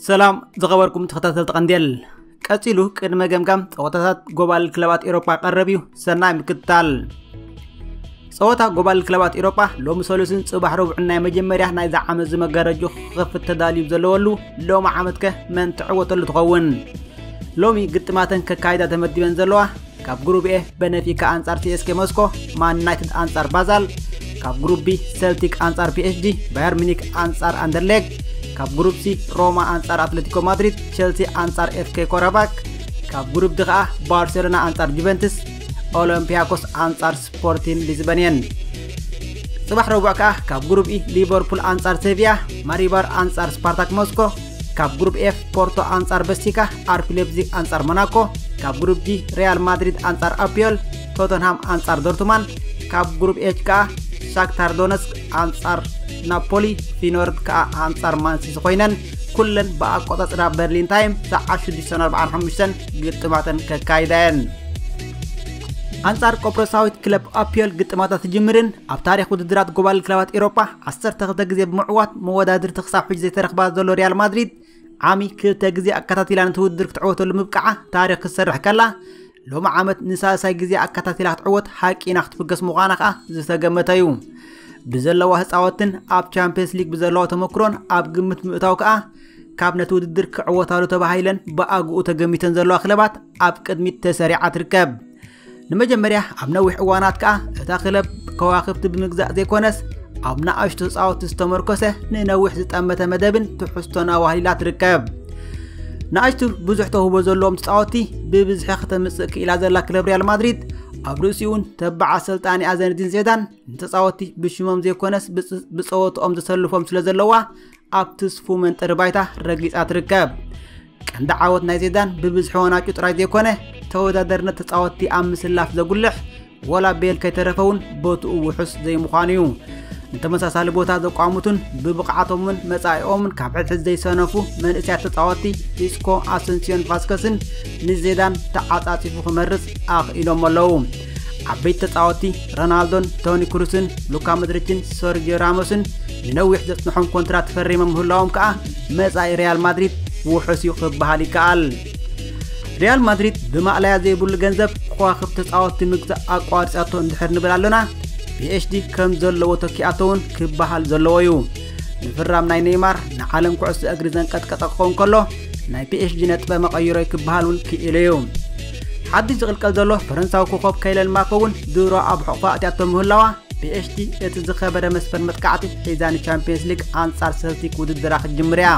ሰላም ዝኸበርኩም ተኸታተልቲ ቀንዴል፣ ቀጺሉ ቅድመ ገምጋም ጸወታታት ጎባል ክለባት ኤሮፓ ቀረብ እዩ። ሰናይ ምክትታል። ጸወታ ጎባል ክለባት ኤሮፓ ሎሚ ሰሉስን ጽባሕ ረቡዕን ናይ መጀመርያ ናይዛ ዓመት ዝመጋረጆ ክኸፍት ተዳልዩ ዘለወሉ ሎሚ ዓመትከ መን ትዕወተሉ ትኸውን? ሎሚ ግጥማተን ከካይዳ ተመዲበን ዘለዋ ካብ ግሩብ ኤ በነፊካ ኣንጻር ሲኤስኬ ሞስኮ፣ ማን ዩናይትድ ኣንጻር ባዛል፣ ካብ ግሩብ ቢ ሰልቲክ ኣንጻር ፒኤስጂ፣ ባየር ሚኒክ ኣንጻር ኣንደርሌግ፣ ካብ ግሩብ ሲ ሮማ ኣንጻር ኣትሌቲኮ ማድሪድ፣ ቸልሲ ኣንጻር ኤፍኬ ኮራባክ፣ ካብ ግሩብ ዲ ኸኣ ባርሴሎና ኣንጻር ጁቨንትስ፣ ኦሎምፒያኮስ ኣንጻር ስፖርቲን ሊዝበን እየን። ጽባሕ ረቡዕ ከኣ ካብ ግሩብ ኢ ሊቨርፑል ኣንጻር ሴቪያ፣ ማሪባር ኣንጻር ስፓርታክ ሞስኮ፣ ካብ ግሩብ ኤፍ ፖርቶ ኣንጻር በሲካ፣ ኣርቢ ሌፕዚግ ኣንጻር ሞናኮ፣ ካብ ግሩብ ጂ ሪያል ማድሪድ ኣንጻር ኣፒዮል፣ ቶተንሃም ኣንጻር ዶርትማን፣ ካብ ግሩብ ኤች ከኣ ሻክታር ዶነስክ ኣንጻር ናፖሊ፣ ፊኖርድ ከኣ ኣንጻር ማንሲቲ ኮይነን ኩለን ብኣቆጻጽራ በርሊን ታይም ሰዓት ሽዱሽተ ኣርባዓን ሓሙሽተን ግጥማተን ከካይዳ እየን። ኣንጻር ቆጵሮሳዊት ክለብ ኣፒዮል ግጥማታ ትጅምርን ኣብ ታሪኽ ውድድራት ጎባል ክለባት ኤሮጳ ዓሰርተ ክልተ ግዜ ብምዕዋት መወዳድርቲ ክሳብ ሕጂ ዘይተረኽባ ዘሎ ሪያል ማድሪድ ዓሚ ክልተ ግዜ ኣከታቲላ ነቲ ውድድር ክትዕወተሉ ምብቃዓ ታሪኽ ክትሰርሕ ከላ፣ ሎሚ ዓመት ንሳልሳይ ግዜ ኣከታቲላ ክትዕወት ሓቂ ኢና ክትፍገስ ምዃና ከኣ ዝተገመተ እዩ። ብዘለዋ ህጻወትን ኣብ ቻምፒየንስ ሊግ ብዘለዋ ተመክሮን ኣብ ግምት ምእታው ከኣ ካብ ነቲ ውድድር ክዕወታሉ ተባሂለን ብኣግኡ ተገሚተን ዘለዋ ክለባት ኣብ ቅድሚት ተሰሪዓ ትርከብ። ንመጀመርያ ኣብ ነዊሕ እዋናት ከኣ እታ ክለብ ከዋኽብቲ ብምግዛእ ዘይኮነስ ኣብ ንኣሽቱ ተጻወትቲ ዝተመርኮሰ ንነዊሕ ዝጠመተ መደብን ትሕዝቶን ኣዋህሊላ ትርከብ። ንኣሽቱ ብዙሕ ተውህቦ ዘለዎም ተጻወትቲ ብብዝሒ ከተምጽእ ክኢላ ዘላ ክለብ ሪያል ማድሪድ ኣብ ርእሲኡን ተባዕ ኣሰልጣኒኣ ዘነዲን ዜዳን ንተጻወትቲ ብሽሞም ዘይኮነስ ብጽ-፣ ብጸወትኦም ዘሰልፎም ስለ ዘለዋ ኣብ ትስፉ መንጠሪ ባይታ ረጊጻ ትርከብ። ቀንዲ ዓወት ናይ ዜዳን ብብዝሒ ዋናጩ ጥራይ ዘይኮነ ተወዳደርነት ተጻወትቲ ኣብ ምስላፍ ዘጉልሕ ወላ ቤል ከይተረፈ እውን ቦትኡ ውሑስ ዘይምዃኑ እዩ። ንተመሳሳሊ ቦታ ዘቋሙቱን ብብቕዓቶምን መጻኢኦምን ካብ ሕድሕድ ዘይሰነፉ መንእሰያት ተጻወትቲ ኢስኮ፣ ኣሰንሲዮን ቫስከስን ንዜዳን ተዓጻጺፉ ክመርጽ ኣኽኢሎም ኣለዉ። ዓበይቲ ተጻወትቲ ሮናልዶን ቶኒ ክሩስን ሉካ ሞድሪችን ሰርጂዮ ራሞስን ንነዊሕ ዘጽንሖም ኮንትራት ፈሪሞም ምህላዎም ከኣ መጻኢ ሪያል ማድሪድ ውሑስ እዩ ክበሃል ይከኣል። ሪያል ማድሪድ ብማእለያ ዘይብሉ ገንዘብ ከዋኽብቲ ተጻወትቲ ምግዛእ ኣቋሪጻቶ እንድሕር ንብል ኣሎና፣ ፒኤስጂ ከም ዘለዎ ተኪኣቶ እውን ክበሃል ዘለዎ እዩ። ምፍራም ናይ ኔይማር ንዓለም ኩዕሶ እግሪ ዘንቀጥቀጠ ክኸውን ከሎ፣ ናይ ፒኤስጂ ነጥበ መቐይሮ ክበሃል እውን ክኢሉ እዩ። ሓድሽ ዝቕልቀል ዘሎ ፈረንሳዊ ኮኾብ ካይለን ማኮ እውን ድሮ ኣብ ሕቑፋ ኣትያቶ ምህላዋ፣ ፒኤስጂ እቲ ዝኸበደ መስመር መጥቃዕቲ ሒዛ ንቻምፒየንስ ሊግ ኣንጻር ሰልቲክ ውድድራ ክትጅምር እያ።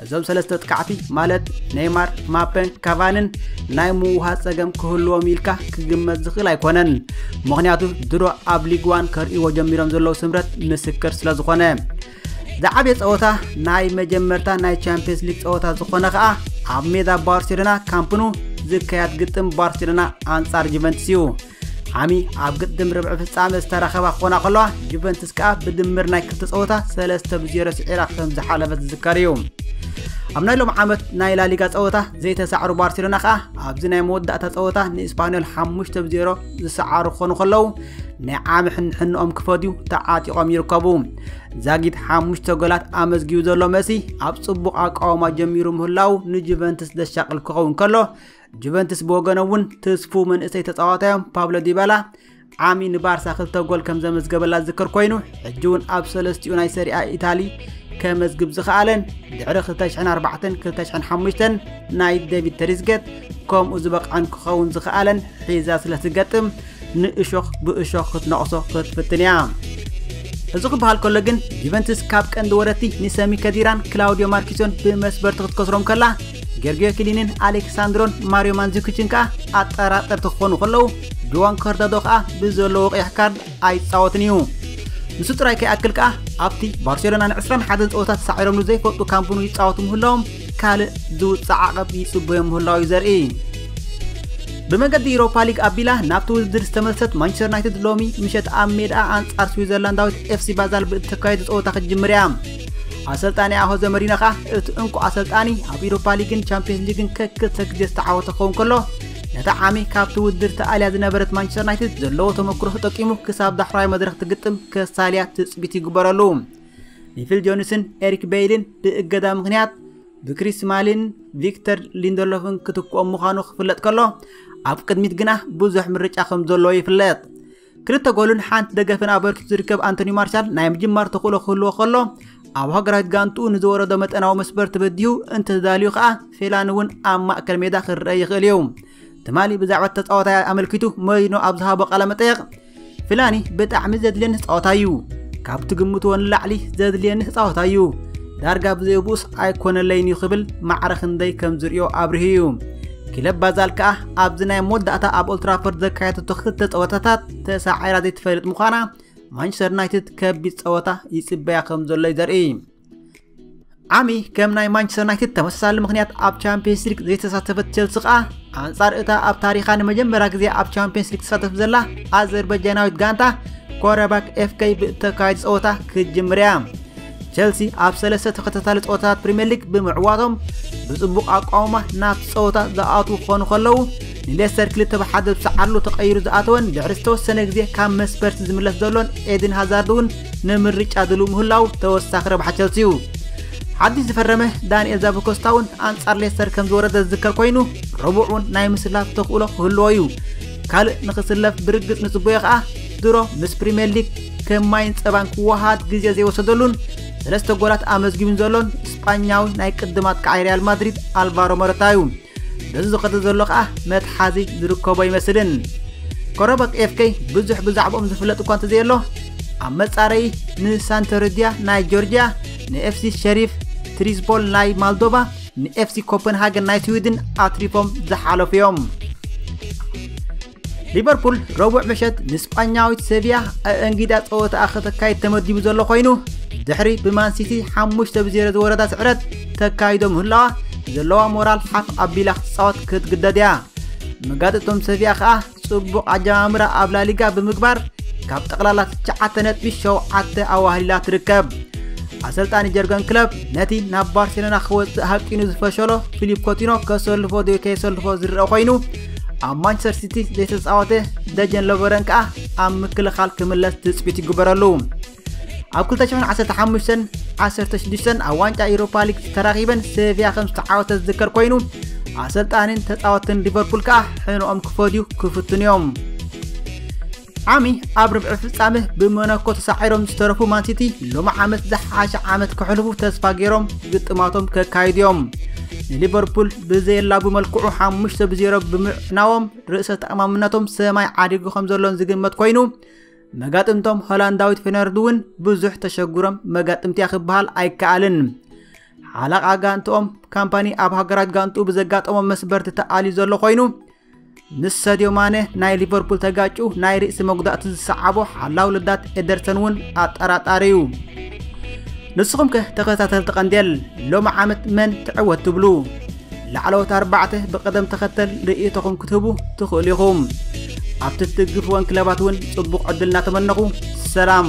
እዞም ሰለስተ ኣጥቃዕቲ ማለት ኔይማር፣ ማፔን ካቫንን ናይ ምውሃድ ጸገም ክህልዎም ኢልካ ክግመት ዝኽእል ኣይኮነን። ምኽንያቱ ድሮ ኣብ ሊግ ዋን ከርእይዎ ጀሚሮም ዘለዉ ስምረት ምስክር ስለ ዝኾነ። ዝዓበየ ጸወታ ናይ መጀመርታ ናይ ቻምፒየንስ ሊግ ጸወታ ዝኾነ ኸኣ ኣብ ሜዳ ባርሴሎና ካምፕ ኑ ዝካየድ ግጥም ባርሴሎና ኣንጻር ጁቨንትስ እዩ። ዓሚ ኣብ ግጥም ርብዒ ፍጻመ ዝተራኸባ ክኾና ከለዋ፣ ጁቨንትስ ከኣ ብድምር ናይ ክልተ ጸወታ ሰለስተ ብዜሮ ስዒራ ከም ዝሓለፈት ዝዝከር እዩ። ኣብ ናይ ሎም ዓመት ናይ ላሊጋ ጸወታ ዘይተሳዕሩ ባርሴሎና ከኣ ኣብዚ ናይ መወዳእታ ጸወታ ንኢስፓኞል ሓሙሽተ ብዜሮ ዝሰዓሩ ክኾኑ ከለዉ፣ ናይ ዓሚ ሕንሕንኦም ክፈድዩ ተዓጢቖም ይርከቡ። ዛጊት ሓሙሽተ ጎላት ኣመዝጊቡ ዘሎ መሲ ኣብ ጽቡቕ ኣቃውማ ጀሚሩ ምህላዉ ንጁቨንትስ ዘሻቕል ክኸውን ከሎ፣ ጁቨንትስ ብወገኖም እውን ተስፉ መንእሰይ ተጻዋታዮም ፓብሎ ዲባላ ዓሚ ንባርሳ ክልተ ጎል ከም ዘመዝገበላ ዝዝከር ኮይኑ፣ ሕጂ እውን ኣብ ሰለስቲኡ ናይ ሰሪኣ ኢታሊ ከመዝግብ ዝኸኣለን ድሕሪ ክልተ ሽሕን ኣርባዕተን ክልተ ሽሕን ሓሙሽተን ናይ ዴቪድ ተሪዝጌት ከምኡ ዝበቕዐን ክኸውን ዝኸኣለን ሒዛ ስለ ትገጥም፣ ንእሾኽ ብእሾኽ ክትነቕሶ ክትፍትን እያ። እዚ ክበሃል ከሎ ግን፣ ጁቨንትስ ካብ ቀንዲ ወረድቲ ንሰሚ ከዲራን ክላውዲዮ ማርኪሶን ብመስበርቲ ክትከስሮም ከላ፣ ጌርጊዮ ኪሊንን ኣሌክሳንድሮን ማሪዮ ማንዙኪችን ከኣ ኣጠራጠርቲ ክኾኑ ከለዉ፣ ጁዋን ኮርዳዶ ከኣ ብዘለዎ ቀይሕ ካርድ ኣይጻወትን እዩ። ንሱ ጥራይ ከይኣክል ከኣ፣ ኣብቲ ባርሴሎና ንዕስራን ሓደን ጸወታ ተሳዒሮምሉ ዘይፈልጡ ካምፕ ኑ ይጻወቱ ምህላዎም ካልእ ዝውጻእ ዓቐብ ይጽበዮ ምህላው እዩ ዘርኢ። ብመገዲ ዩሮፓ ሊግ ኣቢላ ናብቲ ውድድር ዝተመልሰት ማንቸስተር ዩናይትድ ሎሚ ምሸት ኣብ ሜድኣ ኣንጻር ስዊዘርላንዳዊት ኤፍሲ ባዛል ብእተካየዱ ጸወታ ክትጅምር እያ። ኣሰልጣኒኣ ሆዘ መሪኖ ከኣ እቲ እንኮ ኣሰልጣኒ ኣብ ዩሮፓ ሊግን ቻምፒየንስ ሊግን ከክልተ ግዜ ዝተዓወተ ክኸውን ከሎ፣ ነቲ ዓሚ ካብቲ ውድድር ተኣልያ ዝነበረት ማንቸስተር ዩናይትድ ዘለዎ ተመክሮ ተጠቂሙ ክሳብ ዳሕራይ መድረኽ ትግጥም ከሳልያ ትጽቢት ይግበረሉ። ንፊል ጆንስን ኤሪክ ቤይልን ብእገዳ ምኽንያት ብክሪስ ስማሊን ቪክተር ሊንደሎፍን ክትክኦም ምዃኑ ክፍለጥ ከሎ፣ ኣብ ቅድሚት ግና ብዙሕ ምርጫ ከም ዘለዎ ይፍለጥ። ክልተ ጎልን ሓንቲ ደገፍን ኣበርኪቱ ዝርከብ ኣንቶኒ ማርሻል ናይ ምጅማር ተኽእሎ ክህልዎ ከሎ፣ ኣብ ሃገራዊት ጋንትኡ ንዝወረዶ መጠናዊ መስበር ተበዲሁ እንተዳልዩ ከኣ ፌላኒ እውን ኣብ ማእከል ሜዳ ክረአ ይኽእል እዩ። ትማሊ ብዛዕባ ተጻዋታይ ኣመልኪቱ ሞሪኖ ኣብ ዝሃቦ ቃለ መጠየቕ፣ ፌላኒ ብጣዕሚ ዘድልየኒ ተጻዋታይ እዩ። ካብ ትግምትዎ ንላዕሊ ዘድልየኒ ተጻዋታይ እዩ። ዳርጋ ብዘይብኡስ ኣይኮነለይን እዩ ክብል ማዕረ ክንደይ ከም ዝርእዮ ኣብሪሁ እዩ። ክለብ ባዛል ከኣ ኣብዚ ናይ መወዳእታ ኣብ ኦልትራፎርድ ዘካየደቶ ክልተ ጸወታታት ተሳዒራ ዘይትፈልጥ ምዃና ማንቸስተር ዩናይትድ ከቢድ ጸወታ ይጽበያ ከም ዘሎ እዩ ዘርኢ። ዓሚ ከም ናይ ማንቸስተር ዩናይትድ ተመሳሳሊ ምኽንያት ኣብ ቻምፒየንስ ሊግ ዘይተሳተፈት ቸልሲ ከኣ ኣንጻር እታ ኣብ ታሪኻ ንመጀመርያ ግዜ ኣብ ቻምፒየንስ ሊግ ትሳተፍ ዘላ ኣዘርባጃናዊት ጋንታ ኮረባክ ኤፍኬ ብእተካየደ ጸወታ ክትጅምር እያ። ቸልሲ ኣብ ሰለስተ ተኸታታሊ ጸወታታት ፕሪምየር ሊግ ብምዕዋቶም ብጽቡቕ ኣቋውማ ናብ ጸወታ ዝኣትዉ ክኾኑ ከለዉ፣ ንሌስተር ክልተ ብሓደ ብሰዓሉ ተቐይሩ ዝኣተወን ድሕሪ ዝተወሰነ ግዜ ካብ መስበርቲ ዝምለስ ዘሎን ኤድን ሃዛርድ እውን ንምርጫ ድሉ ምህላው ተወሳኺ ረብሓ ቸልሲ እዩ። ሓድሽ ዝፈረመ ዳንኤል ዛብኮስታ እውን ኣንጻር ሌስተር ከም ዝወረደ ዝዝከር ኮይኑ፣ ረቡዕ እውን ናይ ምስላፍ ተኽእሎ ክህልዎ እዩ። ካልእ ንኽስለፍ ብርግጽ ንጽበዮ ከኣ ድሮ ምስ ፕሪምየር ሊግ ከም ማይን ጸባን ክወሃድ ግዜ ዘይወሰደሉን ሰለስተ ጎላት ኣመዝጊቡን ዘሎን ስጳኛዊ ናይ ቅድም ኣጥቃዓይ ሪያል ማድሪድ ኣልቫሮ ሞረታ እዩ። በዚ ዝኸደ ዘሎ ከኣ መትሓዚ ዝርከቦ ይመስልን። ኮረባክ ኤፍኬ ብዙሕ ብዛዕባኦም ዝፍለጥ እኳ እንተዘየሎ፣ ኣብ መጻረዪ ንሳንቶሪዲያ ናይ ጆርጂያ፣ ንኤፍሲ ሸሪፍ ትሪዝፖል ናይ ማልዶቫ፣ ንኤፍሲ ኮፐንሃገን ናይ ስዊድን ኣትሪፎም ዝሓለፉ እዮም። ሊቨርፑል ረቡዕ ምሸት ንስጳኛዊት ሴቪያ ኣእንጊዳ ጸወታኣ ከተካይድ ተመዲቡ ዘሎ ኮይኑ፣ ድሕሪ ብማን ሲቲ ሓሙሽተ ብዜሮ ዝወረዳ ስዕረት ተካይዶ ምህላዋ ዘለዋ ሞራል ሓፍ ኣቢላ ክትጻወት ክትግደድ እያ። መጋጥቶም ሴቪያ ከኣ ጽቡቕ ኣጀማምራ ኣብ ላሊጋ ብምግባር ካብ ጠቕላላ ትሽዓተ ነጥቢ ሸውዓተ ኣዋህሊላ ትርከብ። ኣሰልጣኒ ጀርገን ክለብ ነቲ ናብ ባርሴሎና ክወጽእ ሃቂኑ ዝፈሸሎ ፊሊፕ ኮቲኖ ከሰልፎ ዶ ከየሰልፎ ዝረአ ኮይኑ፣ ኣብ ማንቸስተር ሲቲ ዘይተጻወተ ደጀን ሎቨረን ከኣ ኣብ ምክልኻል ክምለስ ትጽቢት ይግበረሉ። ኣብ ክልተ ሽሕን ዓሰርተ ሓሙሽተን ዓሰርተ ሽዱሽተን ኣብ ዋንጫ ኤውሮፓ ሊግ ተራኺበን ሴቪያ ከም ዝተዓወተ ዝዝከር ኮይኑ፣ ኣሰልጣንን ተጻወትን ሊቨርፑል ከኣ ሕንኦም ክፈድዩ ክፍትኑ እዮም። ዓሚ ኣብ ርብዒ ፍጻመ ብሞናኮ ተሳዒሮም ዝተረፉ ማንሲቲ ሎሚ ዓመት ዝሓሸ ዓመት ከሕልፉ ተስፋ ገይሮም ግጥማቶም ከካይዱ እዮም። ንሊቨርፑል ብዘየላቡ መልክዑ ሓሙሽተ ብዜሮ ብምዕናዎም ርእሰ ተኣማምነቶም ሰማይ ዓዲጉ ከም ዘሎን ዝግመት ኮይኑ፣ መጋጥምቶም ሆላንዳዊት ፌነርድ እውን ብዙሕ ተሸጉሮም መጋጥምቲያ ክበሃል ኣይከኣልን። ሓለቓ ጋንትኦም ካምፓኒ ኣብ ሃገራት ጋንትኡ ብዘጋጠሞ መስበርቲ ተኣልዩ ዘሎ ኮይኑ፣ ምስ ሰድዮ ማነ ናይ ሊቨርፑል ተጋጩ ናይ ርእሲ መጉዳእቲ ዝሰዓቦ ሓላው ልዳት ኤደርሰን እውን ኣጠራጣሪ እዩ። ንስኹም ከ ተኸታተልቲ ቀንዴል ሎሚ ዓመት መን ትዕወት ትብሉ? ላዕለዎት ኣርባዕተ ብቕደም ተኸተል ርእይቶኹም ክትህቡ ትኽእሉ ኢኹም። ኣብቲ ትድግፍወን ክለባት እውን ጽቡቕ ዕድል እናተመነኹ ሰላም።